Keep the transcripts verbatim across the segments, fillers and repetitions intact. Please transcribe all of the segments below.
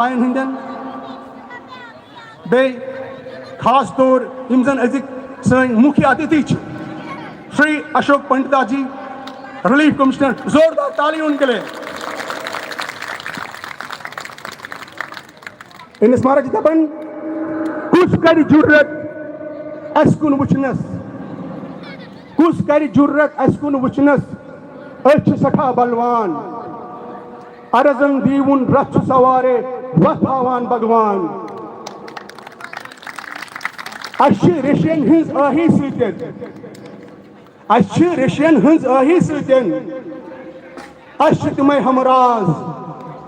بایَن ہٕنٛدٮ۪ن، بیٚیہِ خاص طور یِم زَن أزِکۍ سٲنۍ مُکھیہ اتِتھی چھِ، شری اشوک پنڈتا جی، ریلیف کمشنر، زوردار تالیوں کے لیے۔ انس مہاراج چھِ دپان، کُس کرِ جُرت اَسہِ کُن وٕچھنس؟ کُس کرِ جُرت اَسہِ کُن وٕچھنس؟ أسۍ چھِ سٮ۪ٹھاہ بلوان۔ ارزن دیوُن رتھ چھُ سوارے وتھ ہاوان بھگوان۔ اَسہِ چھِ ریشین ہٕنٛز ٲہی سۭتۍ، اَسہِ چھِ ریشین ہٕنٛز ٲہی سۭتۍ، اَسہِ چھِ تِمے ہمراز۔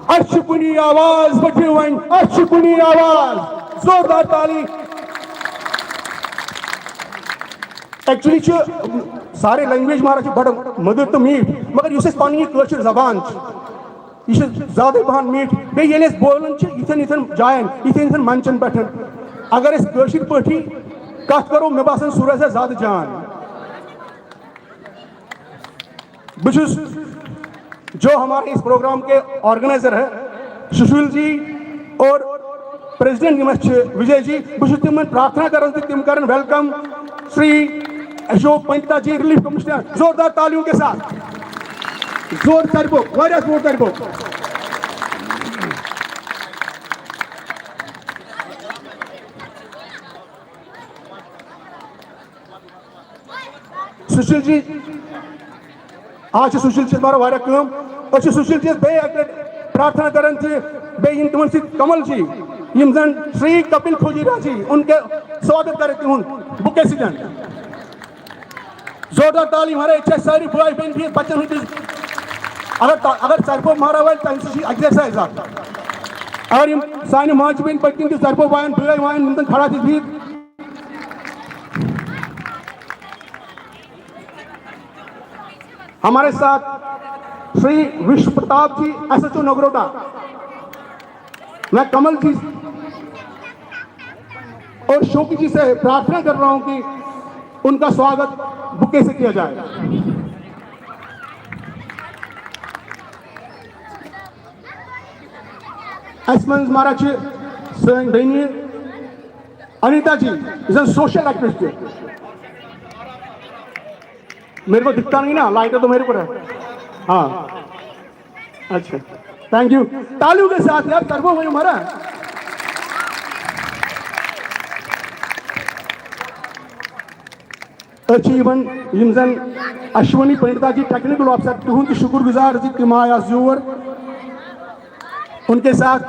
اَسہِ چھِ کُنی آواز، ؤتھِو وۄنۍ، اَسہِ چھِ کُنی آواز۔ زوردار تالی۔ ایکچولی چھُ سارے لینگویج مہراج چھِ بڑٕ مٔدٕر تہٕ میٖٹھ، مگر یُس اَسہِ پنٕنۍ یہِ کٲشِر زبان چھِ، یہِ چھِ زیادَے پَہَن میٖٹھ۔ بیٚیہِ ییٚلہِ أسۍ بولان چھِ یِتھٮ۪ن یِتھٮ۪ن جایَن، یِتھٮ۪ن یِتھٮ۪ن منچَن پٮ۪ٹھ، اگر أسۍ کٲشِر پٲٹھی کَتھ کَرو، مےٚ باسان سُہ روزِ اَسہِ زیادٕ جان۔ بہٕ چھُس، جو ہمارے اس پروگرام کے آرگنائزر ہے، سشیل جی اور پریزیڈنٹ یِم اَسہِ چھِ، وجے جی، بہٕ چھُس تِمن پرارتھنا کران زِ تِم کرن ویلکم شری اشوک پنڈتا جی، ریلیف کمشنر، زوردار تالیوں کے ساتھ۔ زور تربو، واریاہ زور تربو۔ سشیل جی، آز چھِ سشیل جی مارا واریاہ کٲم۔ أسۍ چھِ سشیل جی بیٚیہِ اَکہِ لَٹہِ پرارتھنا کران زِ بیٚیہِ یِن تِمن سۭتۍ کمل جی، یِم زن شری کپل کھجوریہ جی، ان کے سواگت کرے تِہُنٛد بُکے سۭتۍ۔ زوردار تالی مارا، ییٚتہِ چھِ اَسہِ سٲری بٲے بیٚنہِ بِہِتھ بچن ہٕنٛدِس۔ اگر تا-، اگر ژرِ پوٚپ مارا وٲلۍ، تَمہِ سۭتۍ چھِ ایکزرسایز اکھ۔ اگر یِم سانہِ ماجہِ بیٚنہِ پٔتۍ کِنۍ تہِ ژرِ پوٚپ وایَن، بٲے وایَن، یِم زن کھڑا چھِ بِہِتھ۔ ہمارے ساتھ شری وشو پرتاپ جی، ایس ایچ او نگروٹا۔ میں کمل جی اور شوکی جی سے پرارتھنا کر رہا ہوں کہ ان کا سواگت بُکے سے کیا جائے۔ اَسہِ منٛز مارا چھِ سٲنۍ دٔنی انیتا جی، یُس زن سوشل ایکٹیوسٹ چھِ۔ میرے کو دکھتا نہیں نا، لائٹ تو میرے اوپر ہے۔ ہاں، اچھا، تھینک یو۔ تالیوں کے ساتھ یار، کربو وۄنۍ مارا۔ أسۍ چھِ یِمن، یِم زن اشونی پنڈتا جی ٹیکنیکل آفیسر، تِہُنٛد تہِ شُکُر گُزار زِ تِم آے آز یور۔ ان کے ساتھ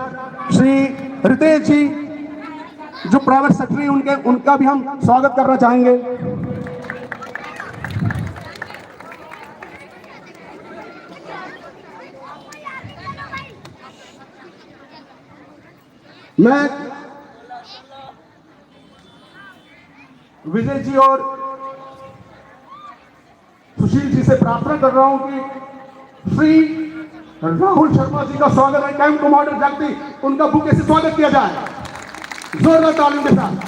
شری رتیش جی، جو پرائیویٹ سیکرٹری ان کے، ان کا بھی ہم سواگت کرنا چاہیں گے۔ میں وجے جی اور سشیل جی سے پرارتھنا کر رہا ہوں کہ شری راہل شرما جی کا سواگت ہے، کیمپ کمانڈر جگتی، ان کا بُکے سے سواگت کیا جائے زوردار تالیوں کے ساتھ۔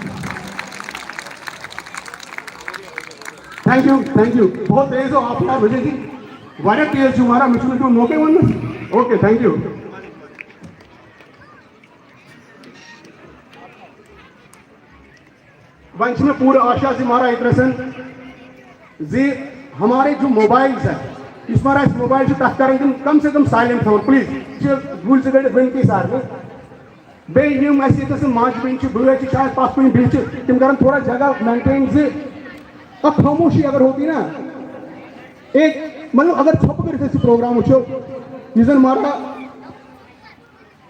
Thank U, thank U. بہت تیز ہو آپ یار، وجے جی، واریاہ تیز چھُ ماران، مےٚ چھُنہٕ تیوٗت موقعے وَننَس۔ Okay, thank U. وۄنۍ چھِ مےٚ پوٗرٕ آشا زِ مہراج ییٚتہِ رَژھن زِ ہمارے جو موبائلز ہے، یُس مہراج اَسہِ موبائل چھُ، تَتھ کَرَن تِم کم سے کم سائلنٹ تھاوُن، پلیز۔ یہِ چھِ گُلۍ زٕ گٔنٛڈِتھ وٕنۍ تہِ سارنٕے۔ بیٚیہِ یِم اَسہِ ییٚتٮ۪س ماجہِ بیٚنہِ چھِ، بٲے چھِ، شاید پَتھ کُن بِہِتھ چھِ، تِم کَرَن تھوڑا جگہ مینٹین زِ اَکھ خاموشی اگر ہوتی نا، ایک، مطلب، اگر ژھۄپہٕ کٔرِتھ أسۍ یہِ پروگرام وٕچھو، یُس زَن مہراج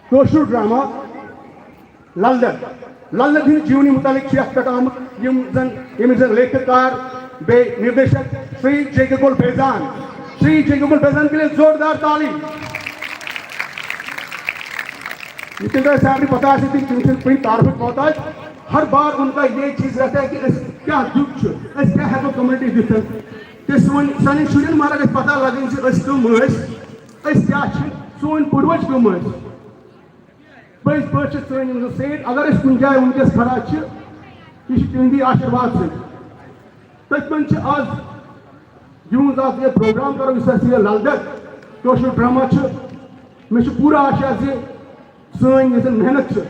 کٲشُر ڈرامہ لل دٮ۪د، لل دٮ۪د ہٕنٛدِ جیونی مُتعلِق چھُ یَتھ پٮ۪ٹھ آمُت، یِم زَن، ییٚمِکۍ زَن لیکھکار بیٚیہِ نِردیشک شری جے کے گول بیزان، شری جے کے گول بیزان کے لیے زوردار تالی۔ یِتھ کٔنۍ تۄہہِ سارنٕے پتہ آسہِ، تِم، تِم چھِنہٕ کُنہِ تعارفٕچ محتاج۔ ہر بار ان کا یہ چیز رہتا ہے کہ أسۍ کیٛاہ دیُت چھُ، أسۍ کیٛاہ ہٮ۪کو کمنٹری دِتھ۔ تہٕ سٲنۍ، سانٮ۪ن شُرٮ۪ن مہراج گژھِ پتہ لگٕنۍ زِ أسۍ کٕم ٲسۍ، أسۍ کیٛاہ چھِ، سٲنۍ پوٗروَج کٕم ٲسۍ۔ پٔزۍ پٲٹھۍ چھِ سٲنۍ یِم زَن سیٹ، اگر أسۍ کُنہِ جایہِ وٕنکیٚس کھڑا چھِ، یہِ چھِ تِہِنٛدی آشیٖرواد سۭتۍ۔ تٔتھۍ منٛز چھِ آز یِہُنٛد اَکھ یہِ پروگرام کَرو، یُس اَسہِ یہِ لل دٮ۪د کٲشُر ڈرٛاما چھُ۔ مےٚ چھُ پوٗرٕ آشا زِ سٲنۍ یۄس زن محنت چھِ،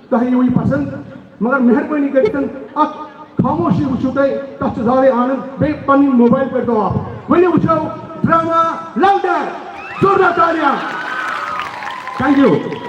تۄہہِ یِیوٕ یہِ پسنٛد، مگر مہربٲنی کٔرِتھ اکھ خاموشی وٕچھِو تُہۍ، تتھ چھُ زالٕے آنند، بیٚیہِ پنٕنۍ موبایل کٔرۍتو off۔ ؤلِو وٕچھو ڈرامہ لاوڈر، زوردار تالیاں۔ Thank you۔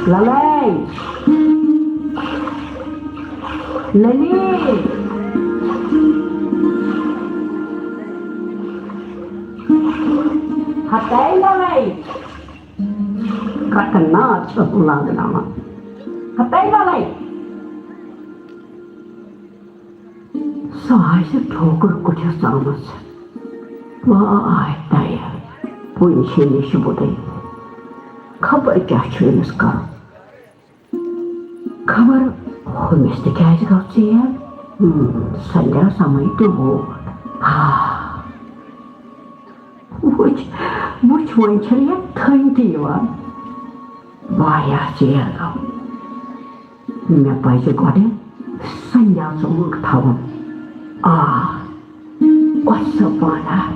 للے! للی! ہتے للے! کرٛکہٕ ناد چھَس بہٕ لاگناوان۔ ہتے للے! سۄ آسہِ ٹھوکُر کُٹھِس ژامٕژ۔ واے دَیہِ، وُنہِ چھے نِشہِ بُدٕے۔ خبر کیٛاہ چھُ أمِس کَرُن۔ خبر ہُمِس تہِ کیٛازِ گوٚو ژیر؟ ہم، سنجا سمے تہِ ووت۔ ہا۔ وٕچھ، وٕچھ، وۄنۍ چھَنہٕ یَتھ تھٔنۍ تہِ یِوان۔ واریاہ ژیر گوٚو۔ مےٚ پَزِ گۄڈٕ سنجا ژوٚمُت تھاوُن۔ آ، وَسہٕ پانہ۔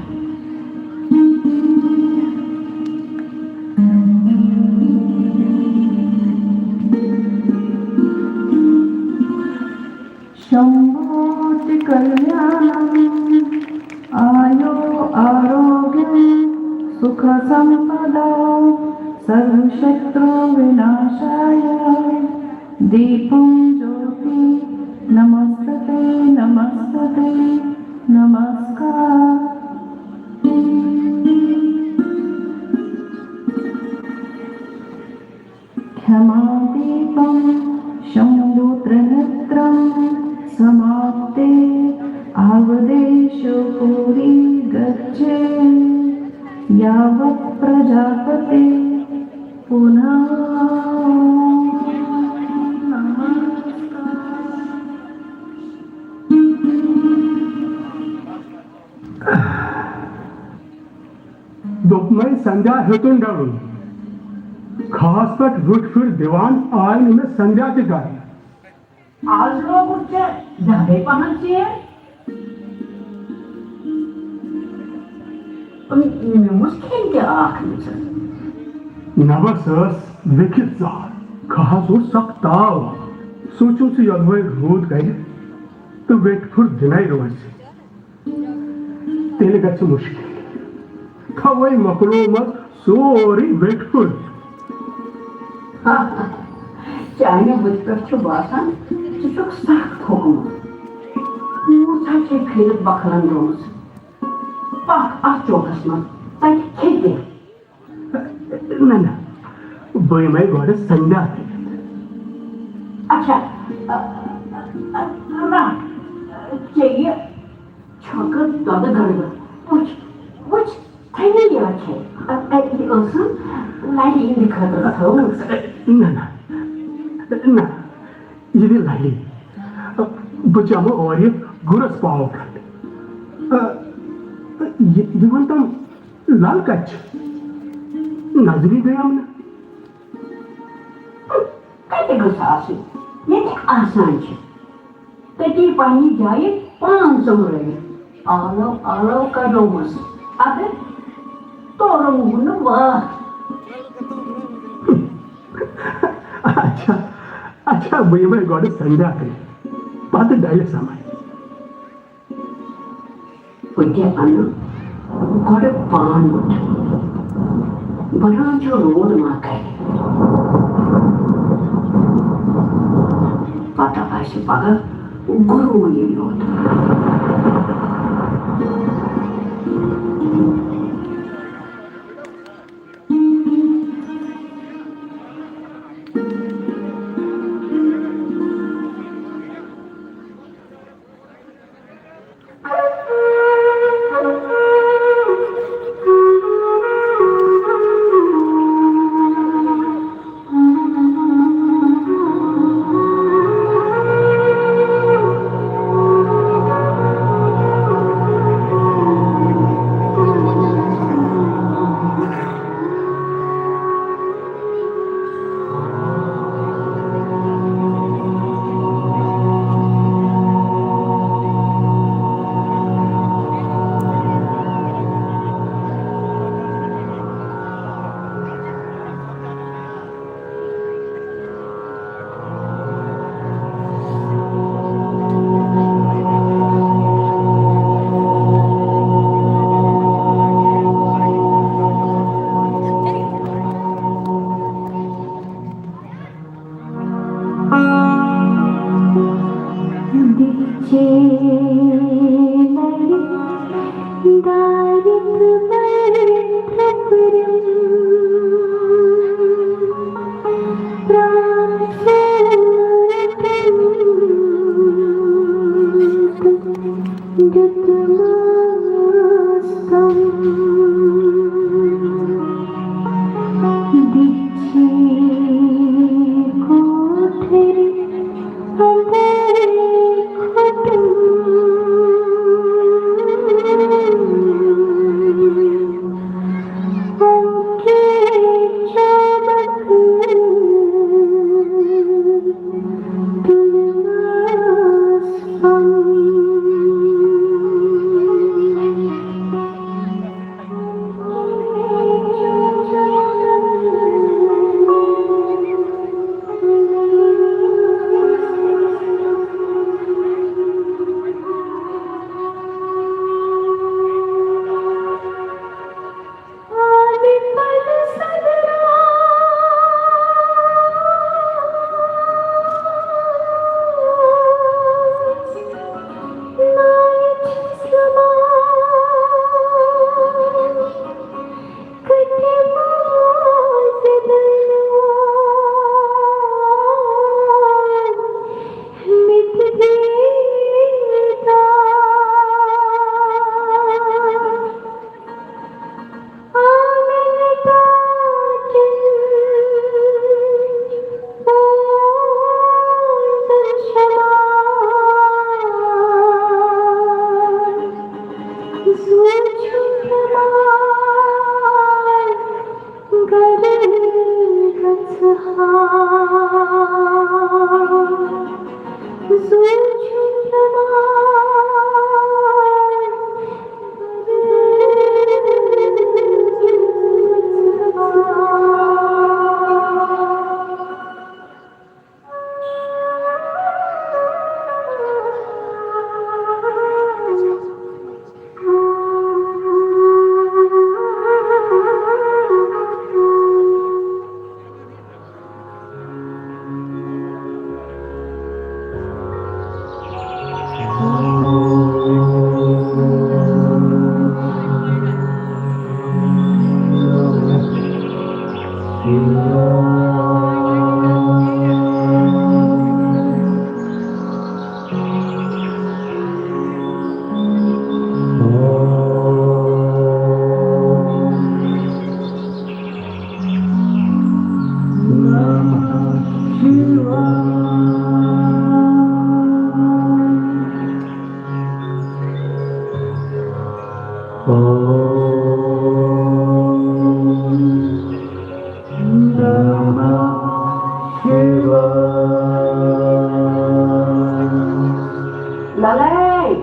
शम्भोऽति कल्याणम् आयो आरोग्यं सुखसम्पदा सर्वशत्रुविनाशाय दीपं ज्योति नमस्तुते नमस्तुते नमस्कार। क्षमादीपं शम्भुत्रिनेत्रं समाप्ते आवदेशो पुरी गच्छे यावत् प्रजापते पुनः नमस्कार। دوٚپمَے سنجا ہیوٚتُن ڈَلُن۔ کھہَس پٮ۪ٹھ وٕٹھ پھِر دِوان آے نہٕ مےٚ سنجا تہِ گَرٕ۔ آز لوگُتھ ژےٚ زیادَے پَہَن ژیر۔ مےٚ اوس کھٮ۪ن تہِ آکھ نہٕ ژٕ۔ نہ بس ٲس لیٚکھِتھ زال۔ کھہَس اوس سخ تاو۔ سوٗنٛچُم سُہ یۄدوَے روٗد کَرِ تہٕ ویٚٹھِ پھُر دِنَے روزِ۔ تیٚلہِ گژھِ مُشکِل۔ توے مۄکلوومس سورُے ویٹھٕ پھُر۔ چانہِ بُتھِ پٮ۪ٹھ چھُ باسان، ژٕ چھُکھ سخ تھوٚکمُت۔ کۭژاہ چھے پھِرِتھ بۄکھلن گٔمٕژ۔ پکھ اتھ چوکس منٛز، تتہِ کھیٚیہِ تہِ۔ نہ، نہ، بہٕ یِمے گۄڈٕ سنجا تہِ۔ اچھا، ا، ا، ا، نہ، ژےٚ یہِ چھۄکہٕ دۄدٕ گنٛڈٕ۔ وٕچھ، وٕچھ، ژھٮ۪نی یہِ رَچھے۔ ا، ا، یہِ ٲسٕم لَرِ ہِنٛدِ خٲطرٕ تھٲومٕژ۔ نہ، نہ، نہ، یہِ دِ لَلہِ۔ بہٕ چَمہٕ اورٕ یہِ گُرَس پاو کھنٛڈ۔ ا، یہِ، یہِ وَن تَم، لَل کَتہِ چھِ؟ نظرِ گٔیَم نہٕ۔ کَتہِ گٔژھ آسٕنۍ؟ ییٚتہِ آسان چھِ۔ تٔتی پننہِ جایہِ پان ژٔمرٲوِتھ آلو آلو کڑیومس۔ اَدٕ تورٕ موٗد نہٕ واتھ۔ اچھا، اچھا، بہٕ یِمے گۄڈٕ سنجا کٔرِتھ، پتہٕ ڈلہِ سمے۔ بہٕ تہِ اَنہٕ گۄڈٕ پان وُچھ، بہٕ رٲنچو روٗد ما کرِ۔ پتہٕ آسہِ پگاہ گُروٗنی یوت۔ چینل دارت بر تھپرم پران سورتم دیتمس تم۔ دِچھی کوٹھرِ اندر کھوٚتُم۔ ہم کے چمک تُلمس ہم۔ للے!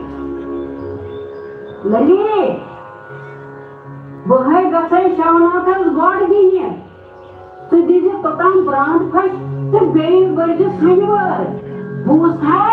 للی! بہٕ ہے گژھے شوناتھس گۄڈٕ دِنہِ۔ ژٕ دِزِ توٚتام برانٛد پھش تہٕ بیٚیہِ بٔرزِ سۄنہِ وٲر۔ بوٗزتھے؟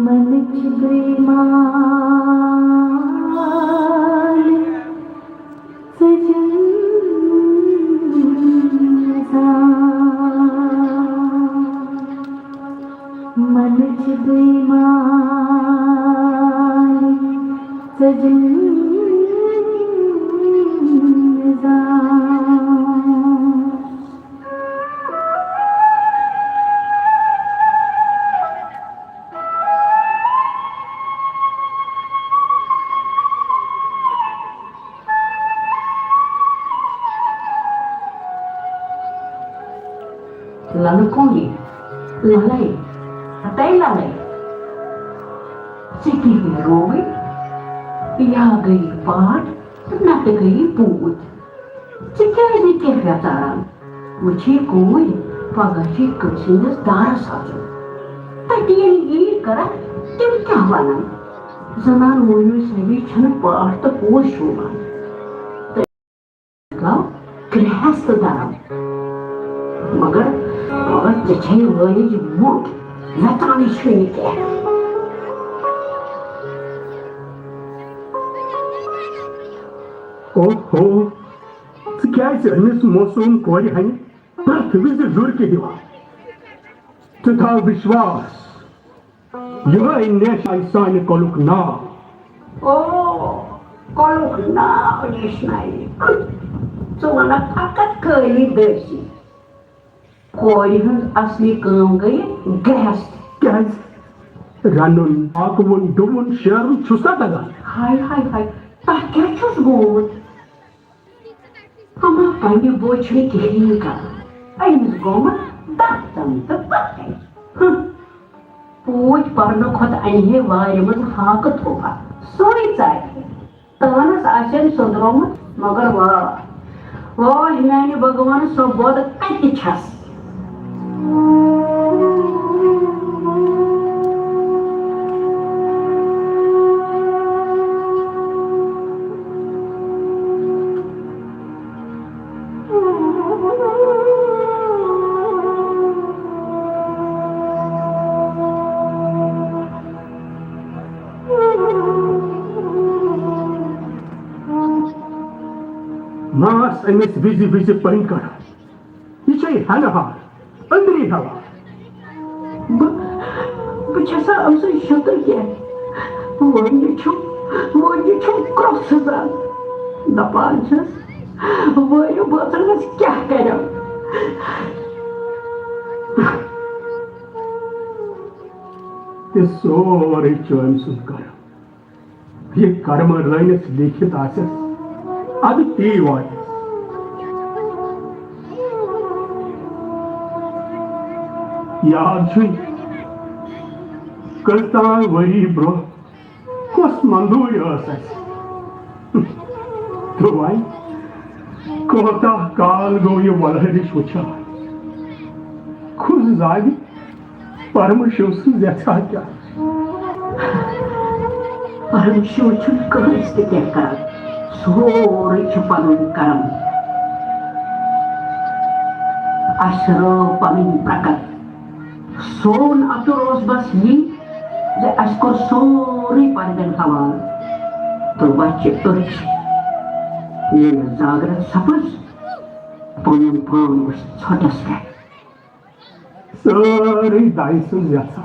منٕچ بیمار ژٕ چھُن نظر۔ منٕچ بیمار ژٕ چھُن نظر۔ للہٕ کۄنٛگہِ، للے، ہتے للے، ژٕ کِہِنۍ رووٕے، یا گٔیی پاٹھ تہٕ نتہٕ گٔیی پوٗتۍ۔ ژٕ کیٛازِ نہٕ کینٛہہ وٮ۪ژاران؟ وٕچھی کوٗرۍ، پگاہ چھے کٲنٛسہِ ہٕنٛدِس دارس اژُن۔ تتہِ ییٚلہِ یی کرکھ، تِم کیٛاہ ونن؟ زنان مومنہِ صٲبی چھنہٕ پاٹھ تہٕ پوش شوٗبان۔ تہٕ گوٚو گرہست درم۔ مگر، مگر ژےٚ چھے وٲلِج موٚٹ، وٮ۪ژانٕے چھُے نہٕ کینٛہہ۔ اوہو، ژٕ کیٛازِ أمِس معصوٗم کورِ ہنہِ پرٛٮ۪تھ وِزِ زُرکہِ دِوان؟ ژٕ تھاو وِشواس، یِہوٚے نیشہِ آیہِ سانہِ کۄلُک ناو۔ او، کۄلُک ناو نیشناوِ۔ ژٕ وَنکھ فقط خٲلی دٔسی۔ کورِ ہٕنٛز اصلی کٲم گٔیہِ گرہست۔ کیٛازِ؟ رَنُن، پاکوُن، ڈُوُن، شیرُن چھُس نا تَگان؟ ہاے، ہاے، ہاے، تَتھ کیٛاہ چھُس گوٚمُت؟ اما پننہِ بوے چھُنہٕ کِہیٖنۍ کران۔ أمِس گوٚمُت دَپتَن تہٕ پَتَے۔ ہُہ، پوٗتۍ پرنہٕ کھۄتہٕ اَنہِ ہے وارِ منٛز ہاکہٕ تھوپا، سُے ژَٹہِ۔ تانَس آسن سُدرومُت، مگر واے، واے میانہِ بھگوان، سۄ بود کَتہِ چھَس؟ ماس أمِس وِزِ وِزِ پٔنۍ کران۔ یہِ چھے ہٮ۪نہٕ ہار، أنٛدری ہٮ۪وان۔ بہٕ، بہٕ چھَسا أمۍ سٕنٛز شُتٕر کینٛہہ؟ وۄنۍ چھُم، وۄنۍ چھُم کرٛۄکھ سَزان۔ دَپان چھَس، وٲرِو بٲژَن منٛز کیٛاہ کَرٮ۪م؟ تہِ سورُے چھُ أمۍ سُنٛد کرم۔ یہِ کرمہٕ رٲنِس لیٖکھِتھ آسٮ۪س، اَدٕ تی واتٮ۪س۔ یاد چھُے، کٔژتام ؤری برٛونٛہہ کۄس مندوٗرۍ ٲس اَسہِ؟ تہٕ وۄنۍ کوتاہ کال گوٚو یہِ وۄلہٕ رِش وٕچھان؟ کھُس زادِ پرمہٕ شِو سٕنٛز یژھا کیٛاہ؟ پرمہٕ شِو چھُنہٕ کٕہٕنۍ تہِ کینٛہہ کران، سورُے چھُ پنُن کرم۔ اَسہِ رٲو پنٕنۍ پرکت، سون اَتُر اوس بس یی زِ اَسہِ کوٚر سورُے پردن حوالہٕ تہٕ وۄنۍ چھِ أچھ ییٚلہِ زاگرس سپٕز، پنُن پان وٕچھ ژھۄٹس پٮ۪ٹھ۔ سٲرٕے دَے سٕنٛز یَژھا۔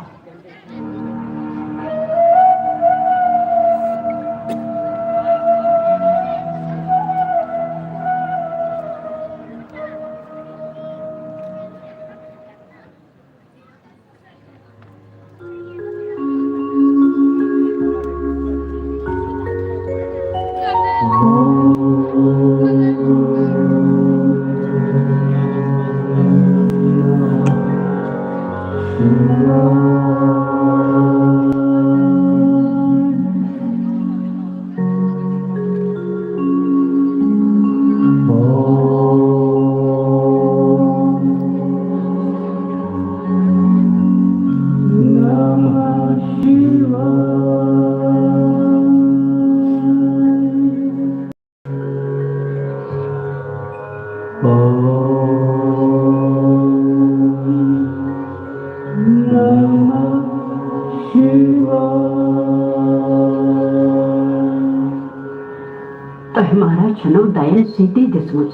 تۄہہِ مہراز چھَنو دَین سۭتی دِژمٕژ،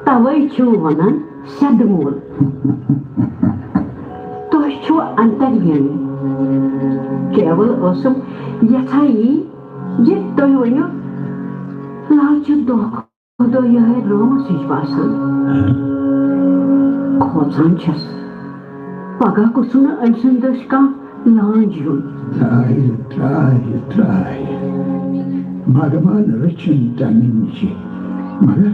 تَوَے چھِو وَنان سیٚدٕ مول۔ تُہۍ چھِو اَنتَر یِوان۔ کیوَل ٲسٕم یَژھان یی زِ تُہۍ ؤنِو، لالچہِ دۄہ کھۄتہٕ دۄہ یِہوٚے رٲمٕژ ہِش باسان۔ کھوژان چھَس، پگاہ گوٚژھُم نہٕ أمۍ سٕنٛدِ دٔسۍ کانٛہہ لانٛج یُن۔ ترٛایہِ، ترٛایہِ، ترٛایہِ۔ مگمان رٔچھِن تَمہِ نِشہِ۔ مگر،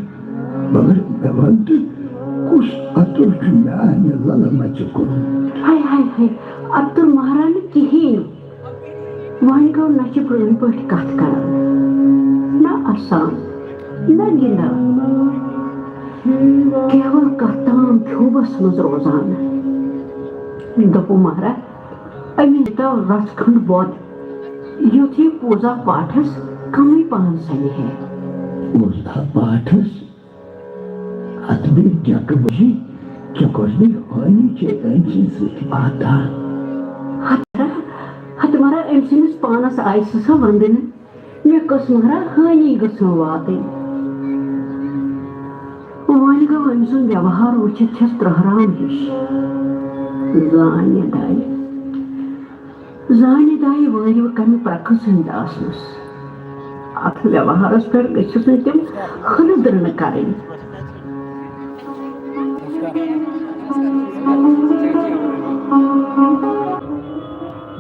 مگر مےٚ وَن تہٕ، کُس اَتُر چھُ میانہِ لَلہٕ مَژِ کوٚرمُت؟ ہاے، ہاے، ہاے، اَتُر مہرا نہٕ کِہیٖنۍ۔ وۄنۍ گوٚو نہ چھِ پرٛٲنۍ پٲٹھۍ کَتھ کَران، نہ اَسان، نہ گِنٛدان۔ کیوَل کَتھ تام کھیوٗبَس منٛز روزان۔ دوٚپُن، مہرا، أمِس دِتو رَژھ کھنٛڈ بۄن، یُتھ یہِ پوٗزا پاٹھَس کَمٕے پَہَن سَنہِ ہے۔ پوٗزا پاٹھَس؟ اَتھ بیٚیہِ ڈٮ۪کہٕ بٔجی، ژےٚ کوٚر بیٚیہِ ہٲنی چھے أمۍ سٕنٛدۍ سۭتۍ واتان۔ ہتہٕ، ہتہٕ مہرا أمۍ سٕنٛدِس پانَس آیہِ سُہ سا وَندٕنہٕ۔ مےٚ کٔژ مہرا ہٲنی گٔژھٕم واتٕنۍ۔ وۄنۍ گوٚو أمۍ سُنٛد ویوہار وٕچھِتھ چھَس ترٛہران ہِش۔ زانہِ دایہِ، زانہِ دایہِ وٲرِو کَمہِ پرٛکھٕ سٕنٛدۍ آسنَس۔ اَتھ ویوہارَس پٮ۪ٹھ گٔژھِس نہٕ تِم ہٕنہٕ دٕرنہٕ کَرٕنۍ۔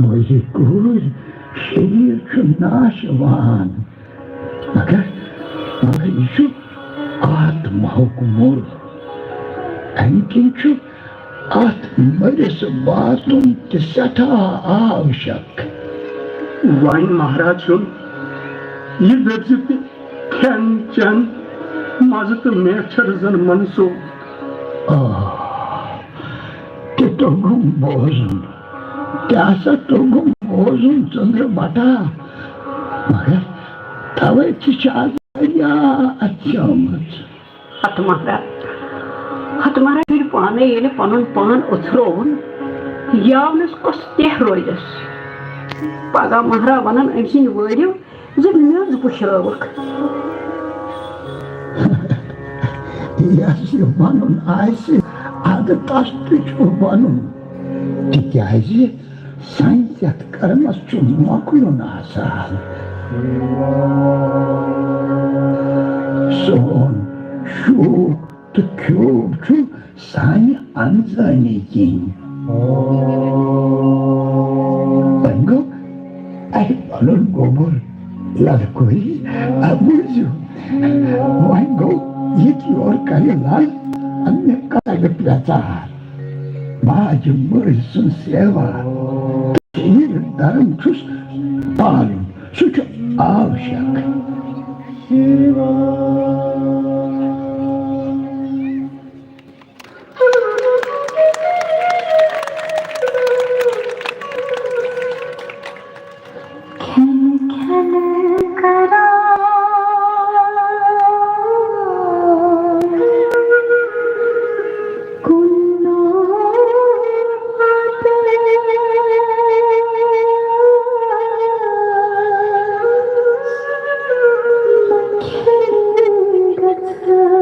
مٔزی کوٗر، شریٖر چھُ ناشوان۔ مگر، مگر یہِ چھُ آتماہُک موٚل۔ اَمہِ کِنۍ چھُ اَتھ مٔرِس واتُن تہِ سٮ۪ٹھاہ آوشک۔ وۄنۍ مہراز سُنٛد یہِ دٔپۍ زِ تہِ کھٮ۪ن چٮ۪ن، مَزٕ تہٕ میچھر زَن منسوب۔ آ، تہِ توٚگُم بوزُن۔ تہِ ہسا توٚگُم بوزُن ژٔنٛدرٕ بٹا، مگر توے تہِ چھِ آز واریاہ اَتھ آمٕژ۔ ہتہٕ مہرا، ہتہٕ مہرا پھِرِ پانے ییٚلہِ پنُن پان أتھرٲوُن، یاونس کۄس تیہ روزٮ۪س۔ پگاہ مہرا ونن أمۍ سٕنٛدۍ وٲرِو، زِ میٚژ پُشرٲوٕکھ۔ یَس یہِ وَنُن آسہِ، اَدٕ تَس تہِ چھُ وَنُن، تِکیٛازِ سانہِ یَتھ کرمَس چھُ مۄکلُن آسان۔ سون شوق تہٕ کھیوٚو چھُ سانہِ انزٲنی کِنۍ۔ وۄنۍ گوٚو اَسہِ پنُن گوٚبُر لڑکویی بوٗزِو۔ وۄنۍ گوٚو یہِ تہِ یور کرِ لل پننہِ کامہِ پرٛژار۔ ماجہِ مٲلۍ سٕنٛز سیوا تہٕ شریٖر دھرم چھُس پالُن، سُہ چھُ آوشک۔ کھٮ۪ن کھٮ۪ن کران کُنو پتہٕ کھٮ۪ن گژھان۔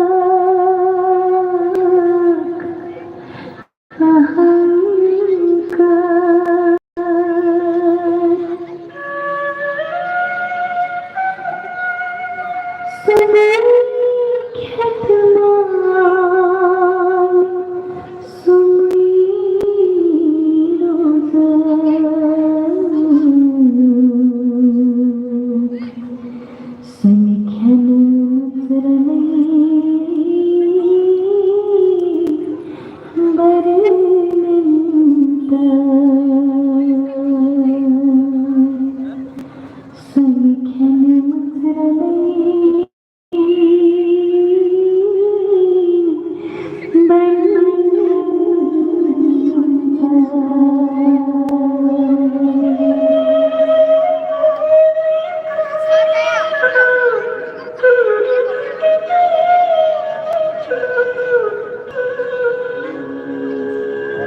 سُہ مےٚ کھٮ۪نہٕ ژرنٕے برنن تہٕ سُہ مےٚ کھٮ۪نہٕ ژرنٕے برنن تہٕ۔